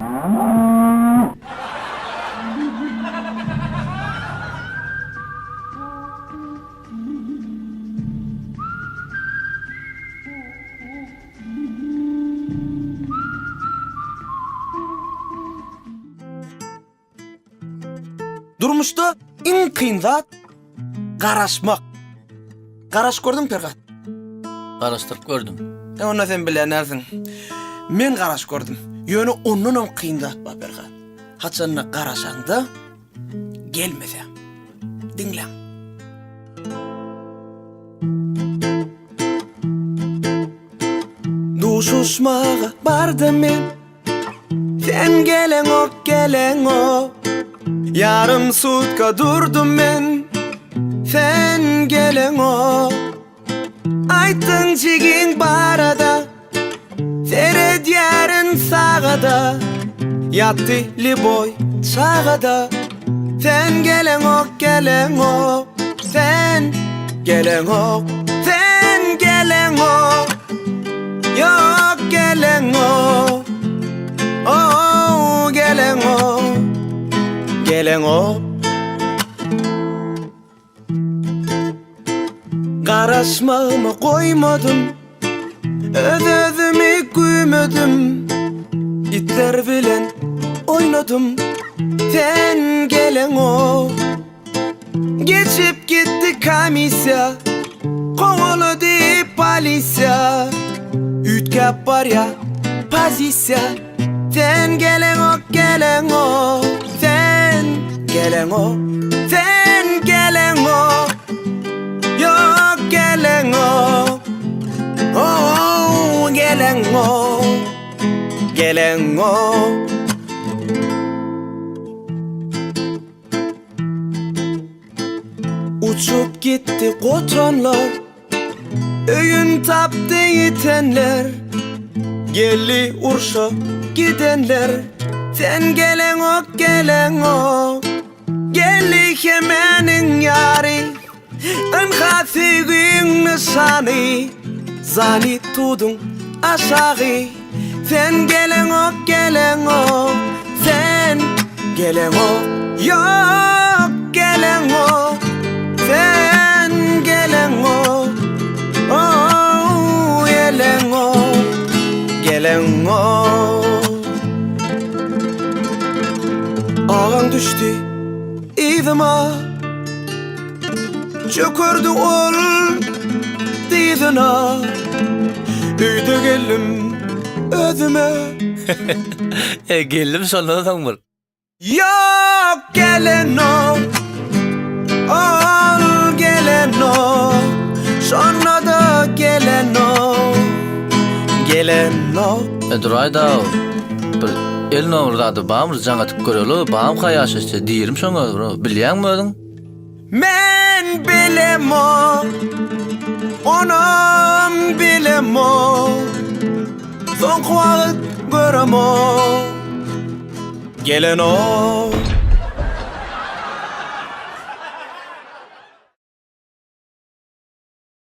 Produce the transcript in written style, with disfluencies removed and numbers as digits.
Durmuşda iň kyn zat garaşmak. Garaş gördüň Perhat? Garaşdyryp gördüm. E onda sen bilýänärsiň. Men garaş gördüm. Ýöne ondanam kyn zat bar Perhat. Haçanda garaşaňda gelmese. Diňläň. Duşuşmaga bardym men Sen geleňok geleňok Ýarym sutka durdum men Sen geleňok Aýtdyň jigiň barada Seredýärin sagada Ýatdy liboý çagada Sen geleňok geleňok Sen geleňok Sen geleňok Ýok geleňok Oh geleňok Geleňok Garaşmagymy goýmadym Öz-özümi güýmedim Itler bilen oýnadym Sen geleňok Geçip gitdi komissiýa Kowalady polisiýa Üýtgäp barýa pozisiýa Sen geleňok geleňok Sen geleňok Sen geleňok Ýok geleňok Oh geleňok Geleňok Uçup gitdi gotanlar Öýün tapdy ýitenler Geldi urşa gidenler Sen geleňok geleňok Geldi hemeniň ýary Ynha söýgiň nyşany Zany tuduň aşagy Sen geleňok geleňok Sen geleňok Ýok geleňok Sen geleňok Oh geleňok Geleňok Agaň düşdi yzyma Çökerdi ol dyzyna Öýde geldim özüme. E geldim şondan soň bir. Ýok gelenok Ol gelenok Şonda-da gelenok Gelenok. E duraýda bir el nomer zady barmy jaň atyp göreli barmyka ýaşaýyşda diýelim şoňa bilýäňmi özüň. Men bilemok, onam bilemok, Soňky wagt göremok, gelenok.